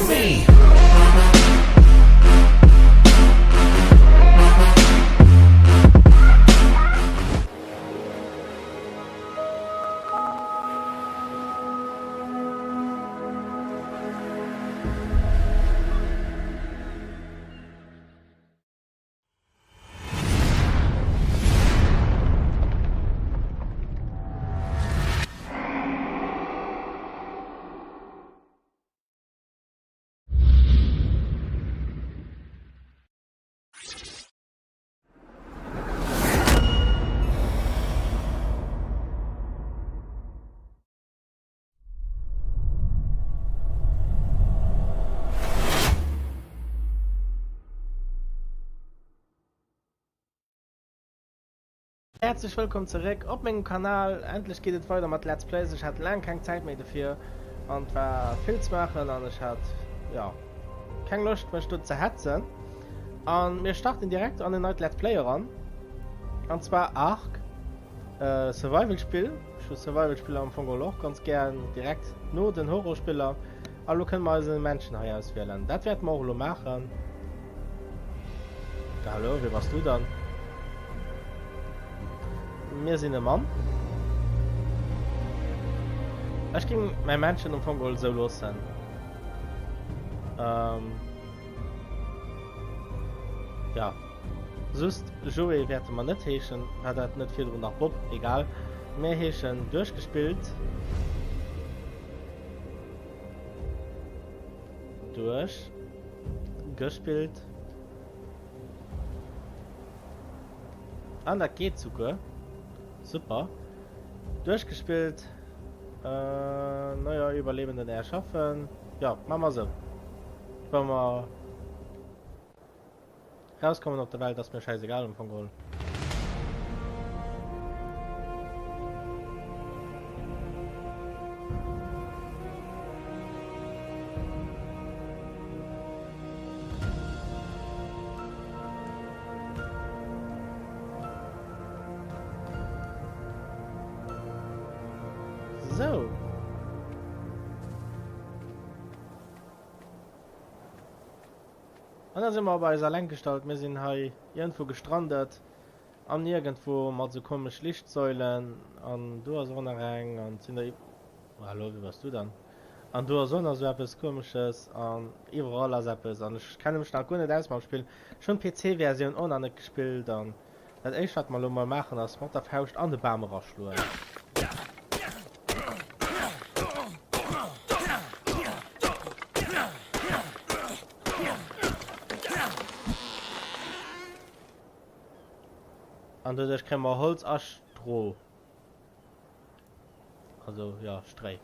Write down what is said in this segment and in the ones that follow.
me. Häerzlech wëllkomm zeréck op mengem Kanal. Endlech geet et weider mat Let's Plays. Ech hat laang keng Zäit méi dofir an et war vill ze maachen an ech hat jo keng Loscht mech do ze hetzen. An mir starten direkt an en neit Let's Play eran an zwar Ark. Survival Spill. Ech hu Survival Spiller am Fong geholl och ganz gären, direkt no den Horror Spiller. A lo kënne mer eisen Männchen hei auswielen. Dat wäerte mer och elo maachen. Hallo, wie bass du dann? Mir sinn e Mann. Ech ging mäi Männchen am Fong geholl esou loossen. Ähm. Ja. Just Joé wäerte mer net heeschen, war dat net virdrun nach Bob? Egal, mir heeschen duerchgespillt. Duerch gespillt. An dat geet souguer. Super. Duerchgespillt. Äh, neuer Überlebenden erschaffen. Ja, ma mer sou. Wa mer. Rauskommen op der Welt ass mir scheißegal am Fong geholl. So. An da si mer op eis eleng gestallt. Mir sinn hei iergendwou gestrandet am Niergendwou mat esou komesch Lichtsäulen. An do ass och nach eng. An et sinn der iw. Hallo, wie bass du dann? An do ass och nach esou eppes komesches. An iwwerall ass eppes. An ech kenne mech nach guer net aus mam Spill. Ech hunn d'PC-Versioun och nach net gespillt. An Dat éischt wat mer elo mol maachen ass mat der Fauscht an de Bam eraschloen. An doduerch kréie mer Holz a Stroh. Also jo, Stréi.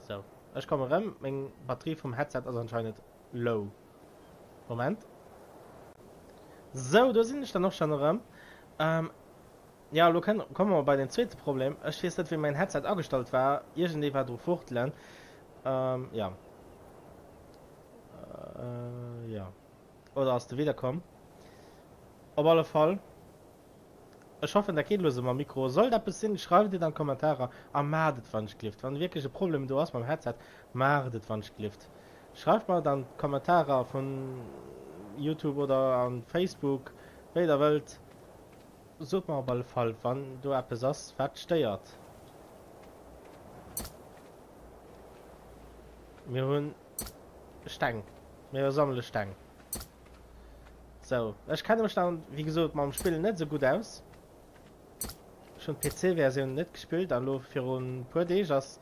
Sou, ech komme rëm. Meng Batterie vum Headset ass anscheinend low. Moment. Sou, do sinn ech dann och schonn erëm. Ähm, ja, elo kënn, komme mer bei den zweete Problem. Ech weess net, wéi mäin Headset agestallt war. Iergendee war dru fuchtelen. Ähm, ja. Äh, ja. Oder ass de widderkomm? Op alle Fall. Ech hoffen dat geet elo sou mam Mikro. Sollt eppes sinn, schreift et an d'Kommentarer a maacht et wann ech glift. Wann wierklech e Problem do ass mam Headset, maacht et wann ech glift. Schreift mer et an d'Kommentarer vun Youtube oder an Facebook, wéi der wëllt. Sot mer op alle Fall wann do eppes ass wat stéiert. Mir hunn Steng. Mir sammele Steng. Sou, ech kenne mech dann wéi gesot mam Spill net sou gutt aus. Ech hunn d'PC-Versioun net gespillt an elo virun puer Deeg ass,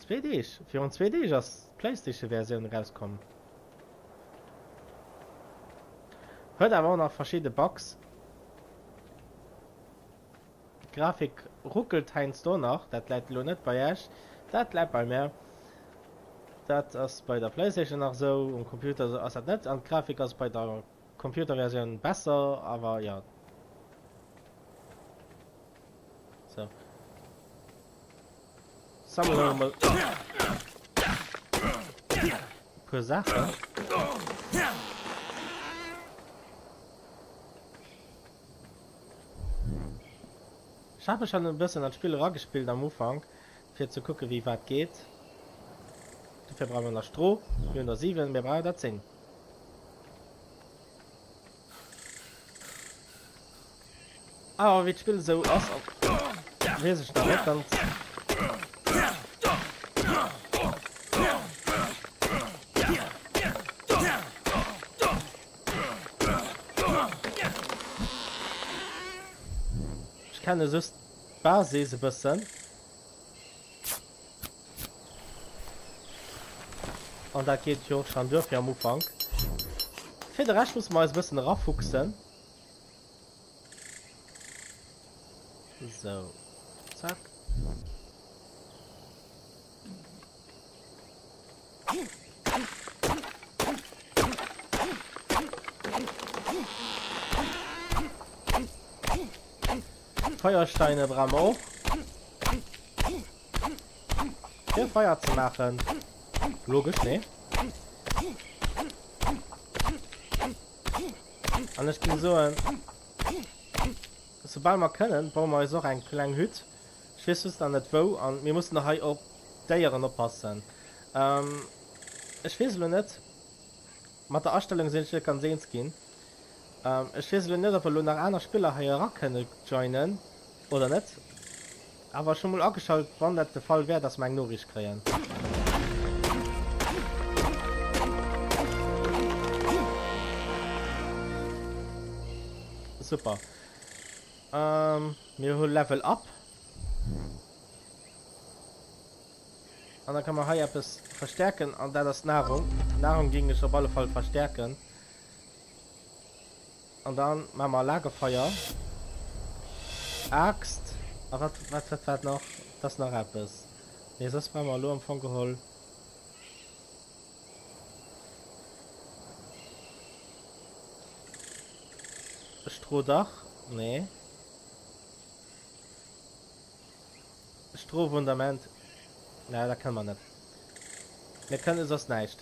zwee Deeg, virun zwee Deeg ass d'Playstation-Versioun erauskomm. Huet awer och nach verschidde Bugs. D'Grafik ruckelt heiansdo nach, dat läit elo net bei Iech, dat läit bei mär. Dat ass bei der Playstation nach esou, um Computer ass dat net an d'Grafik ass bei der Computerversioun besser, awer jo. Sou. Sammelen wir mol e puer Saachen. Ech hat mech schon e bëssen an d'Spill eragespillt am Ufank. Fir ze kucke wéi wat geet. Dofir brauche mer nach Stroh. Mir hunn der 7, mir brauchen der 10. Awer wéi d'Spill esou ass, weess ech nach net ganz. Ech kenne just d'Basis e bëssen. An dat geet jo och schon duer fir am Ufank. Fir de Rescht musse mer eis e bëssen erafuchsen. Sou, zack. Feuersteine brauche mer och. Fir Feier ze maachen. Logesch, nee? An ech géing soen, soubal mer kënnen, baue mer eis och eng kleng Hütt. Ech weess just nach net wou. An mir mussen hei op d'Déieren oppassen. Ech weess elo net, mat der Astellung sinn ech net ganz eens ginn. Ech weess elo net, ob elo nach aner Spiller hei era kënne joinen oder net. Awer ech hu mol ageschalt, wann dat de Fall wär, dass mer eng Noriicht kréien. Super. Mir hu Level Up. An da kann mer hei eppes verstärken, an dat ass d'Nahrung. D'Nahrung géing ech op alle Fall verstärken. An dann maache mer Lagerfeuer. Aaxt. A wat, wat, wat war nach? Et ass nach eppes. Mee soss brauche mer elo am Fong geholl. Strohdach? Nee. Strohfundament? Nee, dat kënne mer net. Mir kënne soss näischt.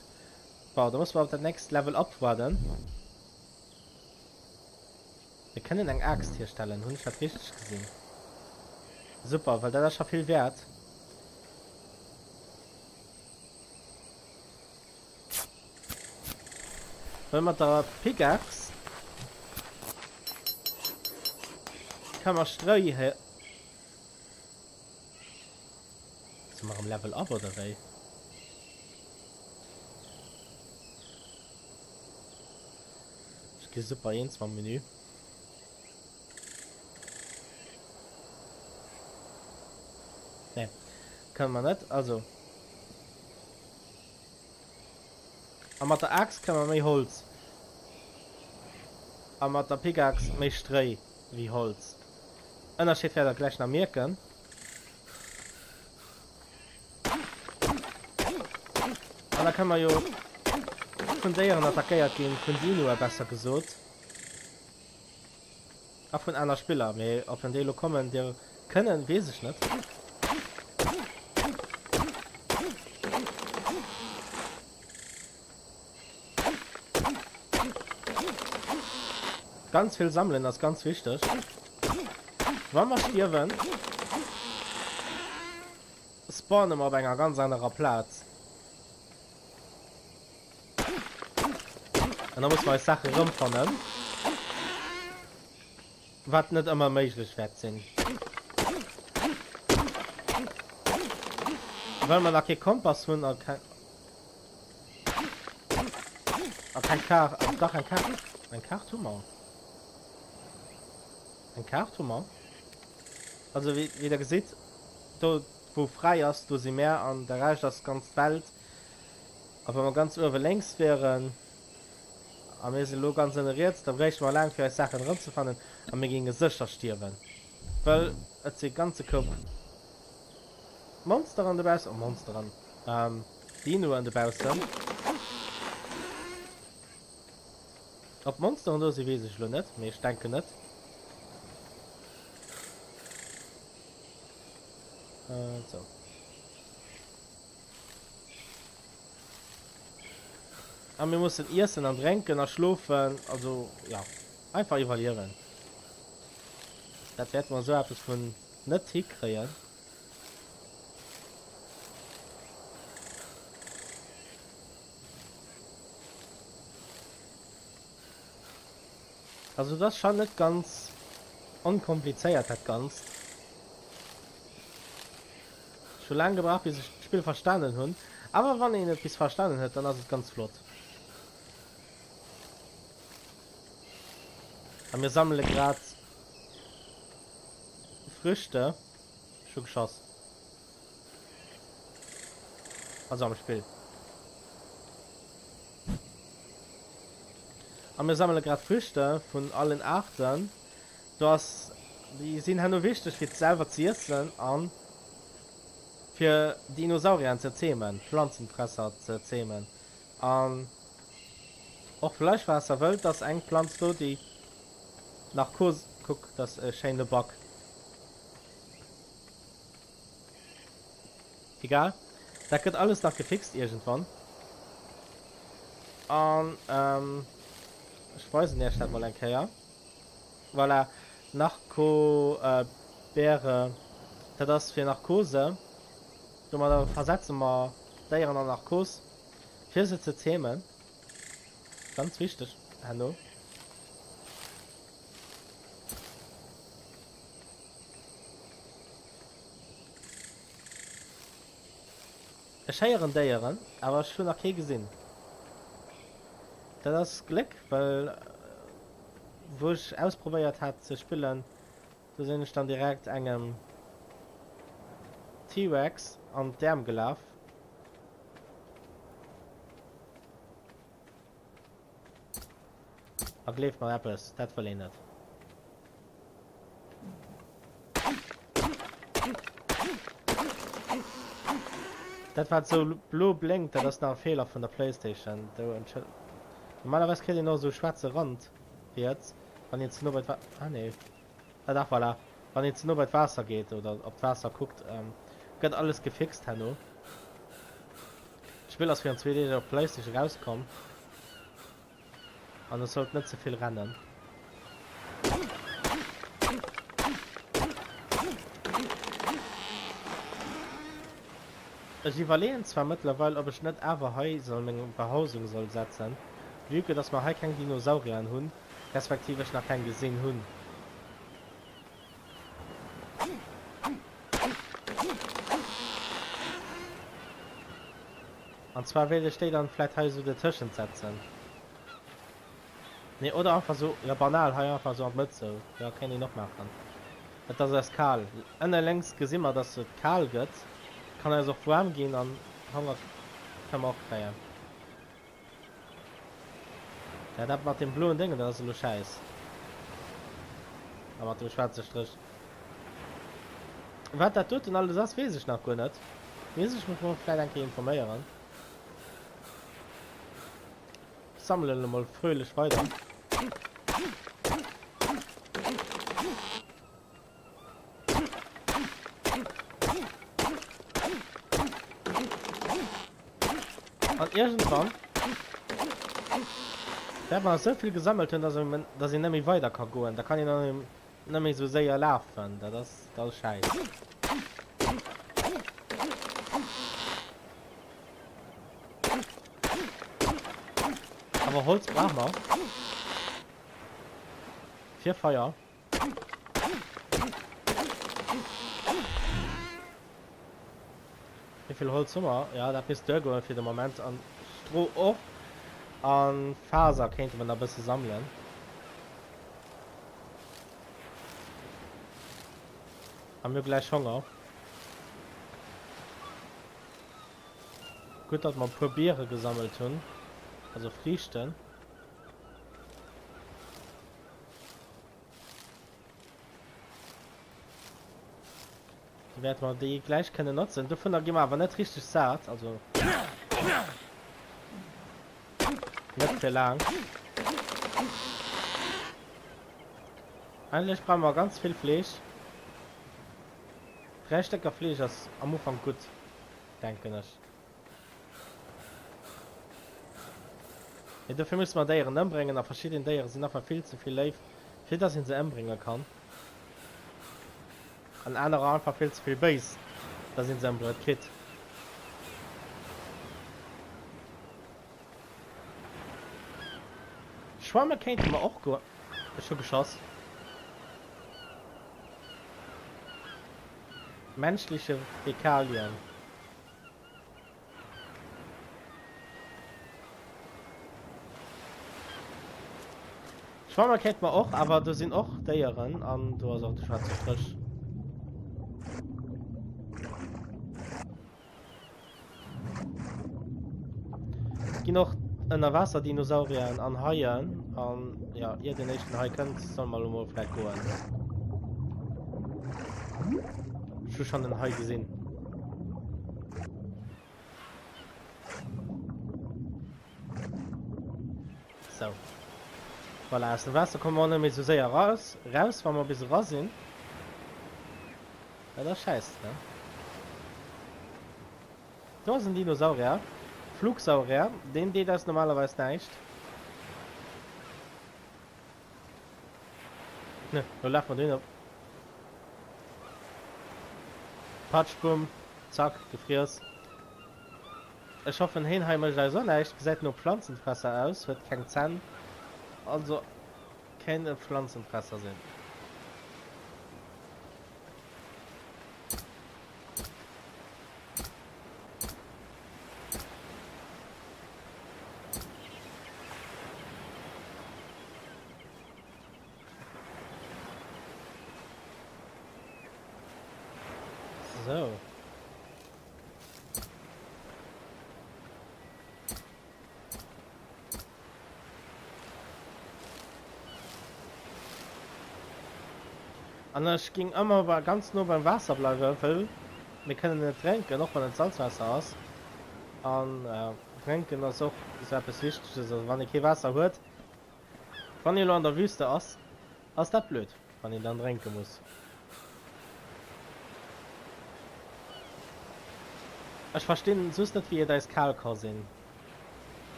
Bon, da musse mer op dat nächst Level up waarden. Mir kënnen eng Aaxt hierstellen, hunn ech dat richteg gesinn? Super, well dat ass scho vill wäert. Well mat der Pickaxe kann mer Stréi hier... Si mer am Level up oder wéi? Ech gi super eens mam Menü. Nee, kënne mer net. Also. A mat der Aaxt kënne mer méi Holz. A mat der Pickaxe méi Stréi wéi Holz. Ënnerscheed wäert der gläich nach mierken. An da kënne mer jo vun Déieren attackéiert ginn, vun Dinoe besser gesot. A vun aner Spiller. Mee ob en déi elo kommen dir kënnen, weess ech net. Ganz vill sammelen ass ganz wichteg. Wa mer stierwen, spawne mer op enger ganz anerer Plaz. An da musse mer eis Saache rëmfannen. Wat net ëmmer méiglech wäert sinn. Well mer nach kee Kompass hunn a keng... A keng Kaart... Dach, eng Kaart... Eng Kaart hu mer. Eng Kaart hu mer. Also wéi, wéi der gesitt, do wou fräi ass, do si mär an de Rescht ass ganz d'Welt. A wa mer ganz uewe lénks wieren a mir sinn elo ganz ënne riets, da bréichte mer laang fir eis Saachen erëmzefannen a mir géinge sécher stierwen, well et si ganze Koup Monsteren dobaussen, oh Monsteren, Dinoen dobaussen. Ob Monsteren do sinn, weess ech elo net, mee ech denken net. Sou. A mir mussen iessen an drénken a schlofen, also jo, einfach iwwerliewen. Dat wäerte mer esou eppes vun net hikréien. Also et ass schon net ganz onkomplizéiert dat Ganzt. Ech hu laang gebraucht bis ech d'Spill verstanen hunn, awer wann een et bis verstanen huet, dann ass et ganz flott. A mir sammele grad Früchte. Ech hu geschoss. Also am Spill. A mir sammele grad Früchte vun allen Aarten. Do ass, déi sinn herno wichteg fir selwer ze iessen an fir Dinosaurieren ze zähmen, Pflanzenfresser ze zähmen. An och Fleischwaasser wëllt, dass eng Planz do déi Narkose, kuck, dat ass e schéine Bug. Egal, dat gëtt alles nach gefixt iergendwann. An ech weisen iech dat mol eng Kéier. Voilà, Narko-Beere, dat ass fir Narkose. Domadder versetze mer d'Déieren an Narkos, fir se ze zähmen. Ganz wichteg herno. Ech héieren Déieren, awer ech hunn nach kee gesinn. Dat ass Gléck, well wou ech ausprobéiert hat ze spillen, do sinn ech dann direkt engem T-Rex an d'Äerm gelaf. A gleeft mer eppes, dat wëll een net. Dat wat sou blo blénkt, dat ass nach e Feeler vun der Playstation. Do entschëll. Normalerweis kritt een och esou schwaarze Rand riets, wann een ze no bei d'Wa ah nee. Ah dach, voilà. Wann een ze no bei d'Waasser geet oder op d'Waasser kuckt, gëtt alles gefixt herno. D'Spill ass virun zwee Deeg op Playstation erauskomm. An et sollt net ze vill rennen. Ech iwwerleeën zwar mëttlerweil ob ech net awer hei soll meng Behausung soll setzen, vue que dass mer hei keng Dinosaurieren hunn, respektiv ech nach keng gesinn hunn. An zwar wéilt ech déi dann vläit hei esou dertëschent setzen. Nee, oder einfach esou, jo banal, hei einfach esou an d'Mëtt esou. Jo, kéint een och maachen. Et ass eis kal. Ënne lénks gesi mer, dass et kal gëtt. Kann eis och waarm ginn an Honger kënne mer och kréien. Ja, dat mat deem bloen Déngen, dat ass elo schäiss. A mat dem schwaarze Stréch. Wat dat doten alles ass, weess ech nach guer net. Misst ech mech mol vläit eng Kéier informéieren. Ech sammelen elo mol fröhlech weider. An iergendwann wäert mer esou vill gesammelt hunn, dass een, dass een net méi weider ka goen. Da kann een net méi esou séier lafen. Dat ass, dat ass schäiss. Awer Holz brauche mer fir Feier. Wéivill Holz hu mer? Ja, dat misst duergoen fir de Moment. An Stroh och. An Faser kéinte mer nach e bësse sammelen. A mir hu gläich Honger. Gutt, datt mer e puer Biere gesammelt hunn. Also Friichten. Da wäerte mer déi gläich kënnen notzen. Dovunner gi mer awer net richteg sat, also net fir laang. Eigentlech brauche mer ganz vill Fleesch. 3 Stécker Fleesch ass am Ufank gutt, denken ech. Mee dofir musse mer Déieren ëmbréngen a verschidden Déiere sinn einfach vill ze vill léif, fir dass een se ëmbrénge kann. An anerer einfach vill ze vill béis, dass een se ëmbruet kritt. Schwamme kéinte mer och goen. Ech hu geschoss. Menschliche Fäkalien. Schwamme kéint mer och, awer do sinn och Déieren an do ass och de schwaarze Stréch. Et ginn och Ënnerwaasser-Dinosaurieren an Haien an ja, ier den éischten Hai kënnt, solle mer elo mol vläit goen. Ech hu schonn en Hai gesinn. Sou. Voilà, aus dem Waasser komme mer och net méi sou séier raus, raus wa mer bis era sinn. Dat ass schäiss, ne? Do ass en Dinosaurier. Flugsaurier. Deen deet eis normalerweis näischt. Ne, lo lafe mer dohin op. Patsch, bumm, zack, gefriess. Ech hoffen heen hei mécht eis och näischt. Gesäit no Pflanzenfresser aus, huet keng Zänn. Also kéint e Pflanzenfresser sinn. So. An ech ging ëmmer ganz no beim Waasser bleiwen, wëll mir kënnen et drénken, och wann et Salzwaasser ass. An äh, drénken ass och sou eppes Wichteges. Also wann ee kee Waasser huet, wann ee lo an der Wüste ass, ass dat blöd, wann een dann drénke muss. Ech verstinn soss net wéi et eis kal ka sinn.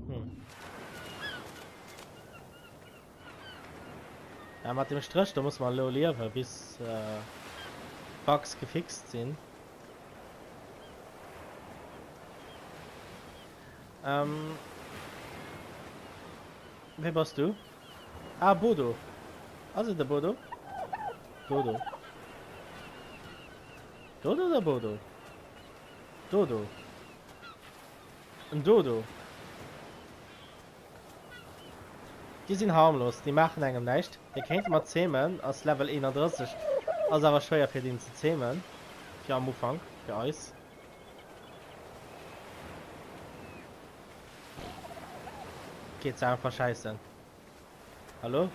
Hm. Ja, mat dem Stréch, do muss mer elo liewen, bis äh, d'Bugs gefixt sinn. Ähm, Wee bass du? Ah, Bodo. Ass et de Bodo? Dodo. Dodo oder Bodo? Dodo. En Dodo. Déi sinn harmlos, déi maachen engem näischt. Dee kéinte mer zähmen, ass Level 31. Ass awer schwéier fir deen ze zähmen. Fir am Ufank, fir eis. Geet se einfach scheissen. Hallo?